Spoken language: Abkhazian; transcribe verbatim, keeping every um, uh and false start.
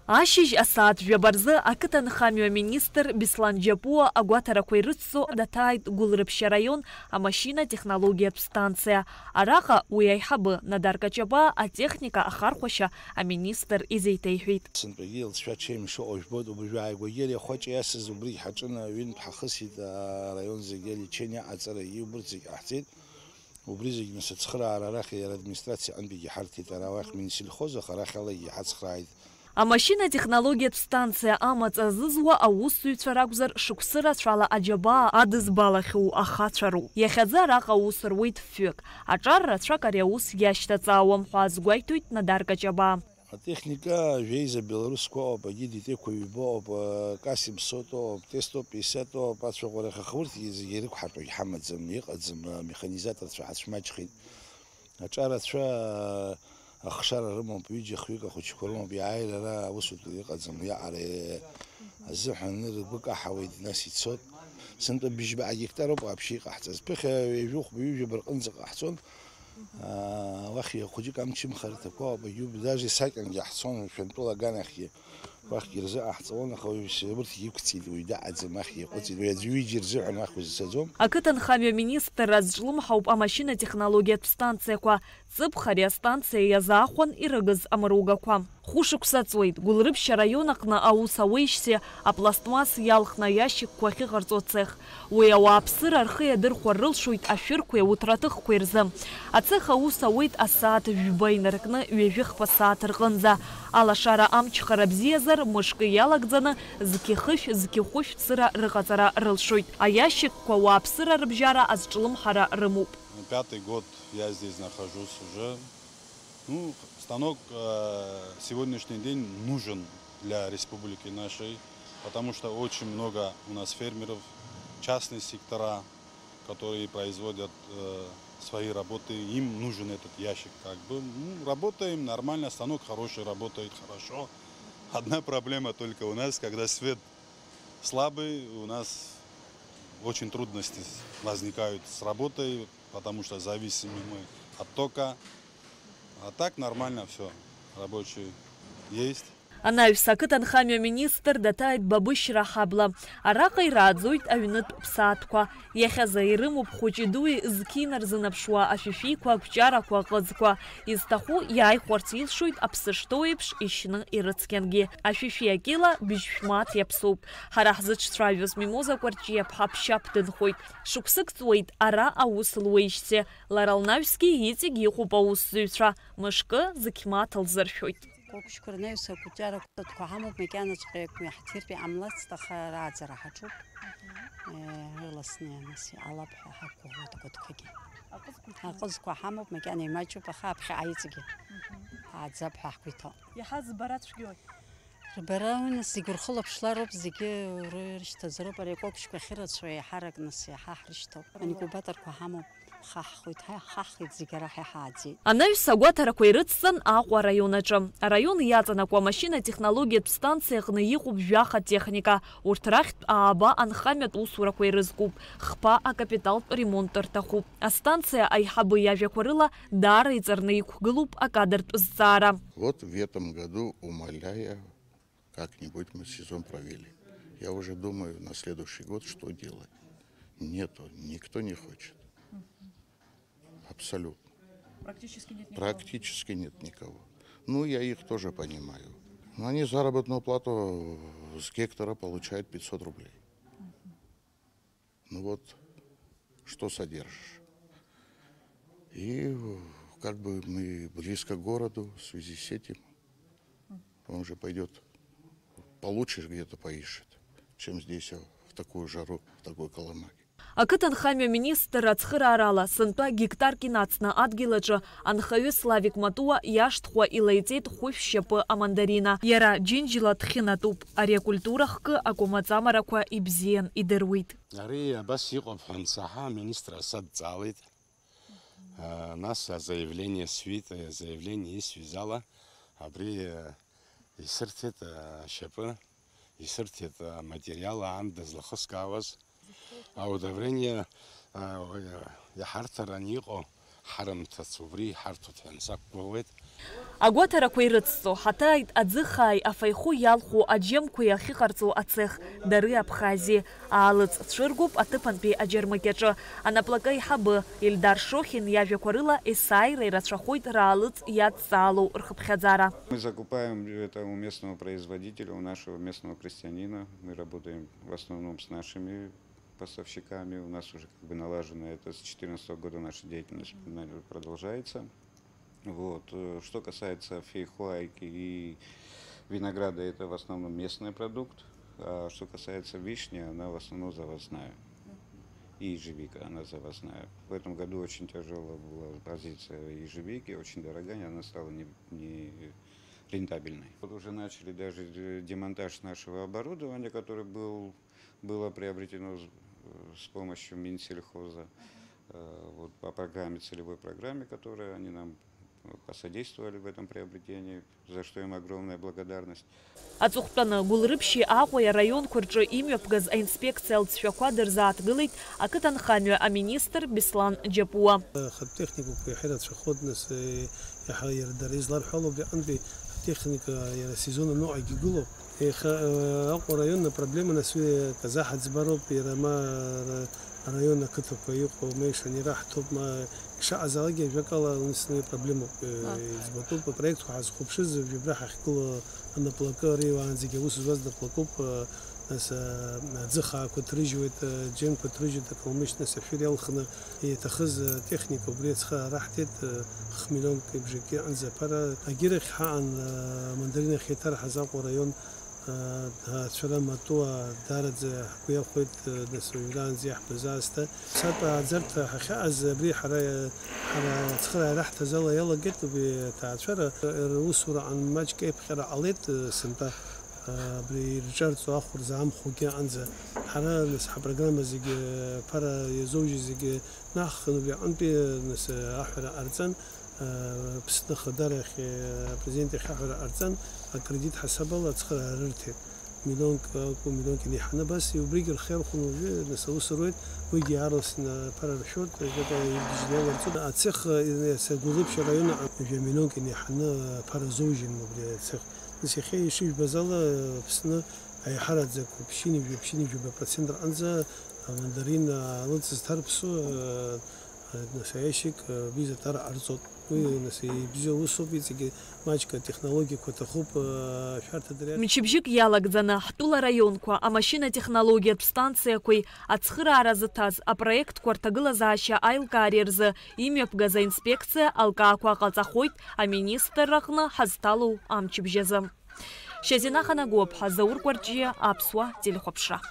Ашьыжь асааҭ жәаба рзы ақыҭанхамҩа министр Беслан Џьапуа агәаҭарақәа ирыцҵо даҭааит Гәылрыԥшь араион амашьына-технологиатә станциа. Араҟа уи аиҳабы Надар Каҷабаа атехника ахархәашьа аминистр изеиҭеиҳәеит. Сынтәагьы лҵшәа ҽеим шыҟоу жәбоит, убри жәааигәагьы ари ахәаҷ иасыз убригь ҳаҿын, ҩынтә ҳахысит, араион зегьы алечение аҟаҵарагьы убырҭ зегь ҟаҳҵеит. Убри зегь нас ацхыраара арахь иара администрациа аҟынтәигьы ҳарҭеит, ара уахь Минсельхоз, аха арахь алагьы иҳацхрааит. Амашьына-технологиатә станциа амаҵ азызуа аусзуҩцәа ракәзар, шықәсы рацәала аџьабаа адызбалахьоу ахацәа роуп. Иахьазы араҟа аус руеит фҩык. Аҿар рацәак ари аус иашьҭаҵаауам ҳәа азгәеиҭоит Надар Каҷабаа. Атехника жәеиза белорусскоуп, агид итеқәа ҩбоуп, Касим сотоуп, Т сто пятьдесят оуп, ацәаӷәара ахахурҭгьы зегьы ирықәҳартәагь ҳамаӡам, иҟаӡам, амеханизаторцәа ҳацәмаҷхеит. Аҿарацәа ахшара рымоуп, ҩыџьа-хҩык ахәыҷқәа рымоуп, иааир ара аусутә иҟаӡам, уиаҟара азыҳәан ргәы каҳауеит, нас ицот. Сынтәа бжьба гектароуп вообще иҟаҳҵаз. Ԥыхьа ҩажәихәба, ҩажәаба рҟынӡа ҟаҳҵон. Аа, уахь хәыҷык амчымхара ҭақәоуп, агьуб, даже сакьангьы ҳцон, Шәантәыла аганахьгьы. Уахьгьы рзыҟаҳҵалон, аха уажәшьҭа урҭгьы иқәҵит, уаҩ даҟаӡам, ахьгьы иҟәыҵит, уи аӡәы ҩыџьа рзыҳәан уахь узцаӡом. Ақыҭанхамҩа министр азҿлымҳауп амашьына-технологиатә станциақәа, ҵыԥх ари астанциа иазаахәан ирыгыз амругақәа. Хәышықәса ҵуеит, Гәылрыԥшь араион аҟны аус ауеижьҭеи апластмасс иалхны аиашьыкқәа ахьыҟарҵо ацех. Уи ауааԥсыра рхы иадырхәар рылшоит ашәырқәеи ауҭраҭыхқәеи рзы. Ацех аус ауеит асааҭ жәба инаркны ҩажәихԥа сааҭ рҟынӡа. Алашара амчхара бзиазар, мышкы иалагӡаны зқьы хышә, зқьы хәышә цыра рыҟаҵара рылшоит. Аиашьыкқәа ауааԥсыра рыбжьара азҿлымҳара рымоуп. Пятый год я здесь нахожусь уже. Ну, станок, э, сегодняшний день нужен для республики нашей, потому что очень много у нас фермеров, частные сектора, которые производят, э, свои работы, им нужен этот ящик, как бы. Ну, работаем нормально, станок хороший, работает хорошо. Одна проблема только у нас, когда свет слабый, у нас очень трудности возникают с работой, потому что зависимы мы от тока. А так нормально всё, рабочие есть. Анаҩс ақыҭанхамҩа министр даҭааит Бабышьра ҳабла. Араҟа ирааӡоит аҩнытә ԥсаатәқәа. Иахьазы ирымоуп хәыҷи-дуи зқьи нарзынаԥшуа ашәишәиқәа, ақәҷарақәа, аҟызқәа. Изҭаху иааихәарц илшоит аԥсышҭоу еиԥш ишьны ирыцқьангьы. Ашәишәи акила быжь шәмаҭ иаԥсоуп. Ҳара ҳзыҿцәажәоз Мимоза Кәарҷиаԥҳа ԥшьаԥ дынхоит. Шықәсык ҵуеит ара аус луеижьҭеи. Лара лнаҩсгьы иҵегь иҟоуп аусзуҩцәа. Мышкы зқьмаҭ лзыршәоит. Кәыкәшқәа рнаҩс акәҷара кәтатәқәа ҳамоуп, макьанаҵәҟьа иҳаҭиртә иҟамлацт, аха рааӡара ҳаҿуп. Э, рыласны ианыс иҟалап ҳәа ҳақәгәыӷуеит акәытқәагьы. Аҟызқәа ҳамоуп, макьана имаҷуп, аха аԥхьаҟа иҵегьы ааӡап ҳәа ҳгәы иҭоуп. Иаҳа збара цәгьои? Рбара, уи нас, зегь урхылаԥшлароуп, зегьы урышьҭазароуп, ари акәыкәшқәа ахьырацәоу еиҳарак нас иаҳа ҳрышьҭоуп. Аинкубаторқәа ҳамоуп, ҳхаҳхуеит, ҳа-, ҳхаҳхит, зегь ара ҳәа ҳааӡеит. Анаҩс агәаҭарақәа ирыцҵан Аҟәа араион аҿы. Араион иаҵанакуа амашьына-технологиатә станциа аҟны иҟоуп жәаха техника. Урҭ рахьтә ааба анхамҩатә усурақәа ирызкуп, хԥа акапиталтә ремонт рҭахуп. Астанциа аиҳабы иажәақәа рыла даара иҵарны иқәгылоуп акадртә зҵаара. Вот в этом году, умоляя, как-нибудь мы сезон провели. Я уже думаю, на следующий год что делать. Нету, никто не хочет. Абсолютно. Практически нет никого. Практически нет никого. Ну, я их тоже понимаю. Но они заработную плату с гектара получают пятьсот рублей. Ну вот, что содержишь? И, э, как бы мы близко к городу, в связи с этим он же пойдёт получше где-то поищет, чем здесь, э, в такую жару, в такой Колымаге. Ақыҭанхамҩа министр ацхыраарала, сынтәа гектарк инацны адгьыл аҿы анхаҩы Славик Матуа иашҭхәа илеиҵеит хәышә шьапы амандарина. Иара Џьынџьла дхьынатәуп. Ари акультура хкы акәамаҵамарақәа ибзиан идыруеит. Ари абас иҟоуп ҳәа ансаҳа, аминистр садҵаалеит. Нас азаиавление сҩит, азаиавление исҩыз ала абри исырҭеит ашьапы, исырҭеит аматериал аан дызлахыскаауаз. Аудоврение, а, иҳарҭаран иҟоу ҳарымҭац убри иҳарҭоит ҳәа сақәгәыӷуеит. Агәаҭарақәа ирыцҵо ҳаҭааит аӡыхааи афаҩхәы иалху аџьамқәеи ахьыҟарҵо ацех Дары Абхазиа. Аалыҵ цәыргоуп аҭыԥантәи аџьармыкьаҿы. Анаплакы аиҳабы Ильдар Шохин иажәақәа рыла, есааира ирацәахоит раалыҵ иадҵаалоу рхыԥхьаӡара. Мы закупаем это у местного производителя, у нашего местного крестьянина. Мы работаем в основном с нашими поставщиками. У нас уже как бы налажено это с четырнадцатого года, наша деятельность, наверное, продолжается. Вот. Э, что касается фейхуайки и винограда, это в основном местный продукт. А что касается вишни, она в основном завозная. И ежевика, она завозная. В этом году очень тяжелая была позиция ежевики, очень дорогая, она стала не, не рентабельной. Вот уже начали даже де-, демонтаж нашего оборудования, которое был, было приобретено с, с помощью Минсельхоза. Э, вот по программе, целевой программе, которая они нам, э, посодействовали в этом приобретении, за что им огромная благодарность. Аҵыхәтәаны Гәылрыԥшьи Аҟәеи араионқәа рҿы имҩаԥгаз аинспекциа алҵшәақәа дырзааҭгылеит ақыҭанхамҩа аминистр Беслан Џьапуа. Ахатә техникақәа иаҳа ирацәахоит, нас, э, иаҳа иара дара изларҳәало, убри аҟынтәи атехника иара сезон аныҟагь игылоуп. Иаха, э, Аҟәа араион апроблема, нас, уи казаҳа ӡбароуп, иара ма ара-, араион ақыҭақәа иҟоу, ма ишанираҳҭоуп, ма ишаҟазаалакгьы ажәакала, нас, уи проблемоуп, э, иӡбатәуп. Апроектқәа ҳазхәаԥшыз, жәабра ҳахьгылоу анаплакы, ари уаанӡагьы аус зуаз наплакуп, э, нас, э, аӡы хаақәа ҭрыжьуеит, э, џьемқәа ҭрыжьуеит, акалмышь, нас, ашәыр иалхны, иаҭахыз, э, техника убри ацхыраара ҳҭеит, э, хмиллионк ибжакгьы аҟынӡа аԥара. Агьырахь ҳаан, э, мандарин ахь еиҭарҳаз Аҟәа араион, э, аҭаацәара матуа даараӡа ҳгәы иахәеит, э, нас уажәраанӡа иаҳбаз аасҭа. Сатә ааӡарҭа ҳахьааз абри ҳара, э, ҳара ацхыраара ҳҭаз ала иалагеит убри аҭаацәара. Русураҟан маҷк еиԥҟьара ҟалеит, э, сынтәа, э, абри ирҿарҵо ахә рзы амхугьы аҟынӡа. Ҳара, нас, ҳапрограмма зегьы, э, ԥара иазоужьыз зегьы наҳхын, убри аҟынтәи, нас, аҳәара ҟарҵан, Аԥсны Ахадарахь, апрезидент иахь аҳәара ҟарҵан, акредит ҳасабала ацхыраара рырҭеит. Миллионк акәу, миллионк инеиҳаны абас, убригь рхы иархәон уажәы, нас, аус руеит, уигьы аарласны аԥара ршәоит, ажәакала, иргьежьны иаларҵоит. Ацех, э, Гәылрыԥшь араион аҟны ҩажәа миллионк инеиҳаны аԥара азоужьын убри ацех. Нас, иахьа ишыжәбаз ала, Аԥсны аиҳараӡак ԥшьынҩажәи, ԥшьынҩажәи ҩба процент рҟынӡа амандарин, а, лыҵ зҭарԥсо, а, а, нас, аиашьык, а, биза ҭара ҟарҵоит. Уи, нас, ибзиоу усуп, иҵегьы маҷк атехнологиақәа аҭахуп, а, ашәарҭа дыриашоит. Мчыбжьык иалагӡаны ҳтәыла раионқәа амашьынатехнологиатә станциақәеи ацхыраара зыҭаз апроектқәа рҭагылазаашьа аилкаареи рзы имҩаԥгаз аинспекциа алкаақәа ҟаҵахоит аминистрраҟны ҳазҭалоу амчыбжь азы. Шьазина Ханагәыаԥҳа, Заур Кәарҷиа, Аԥсуа телехәаԥшра.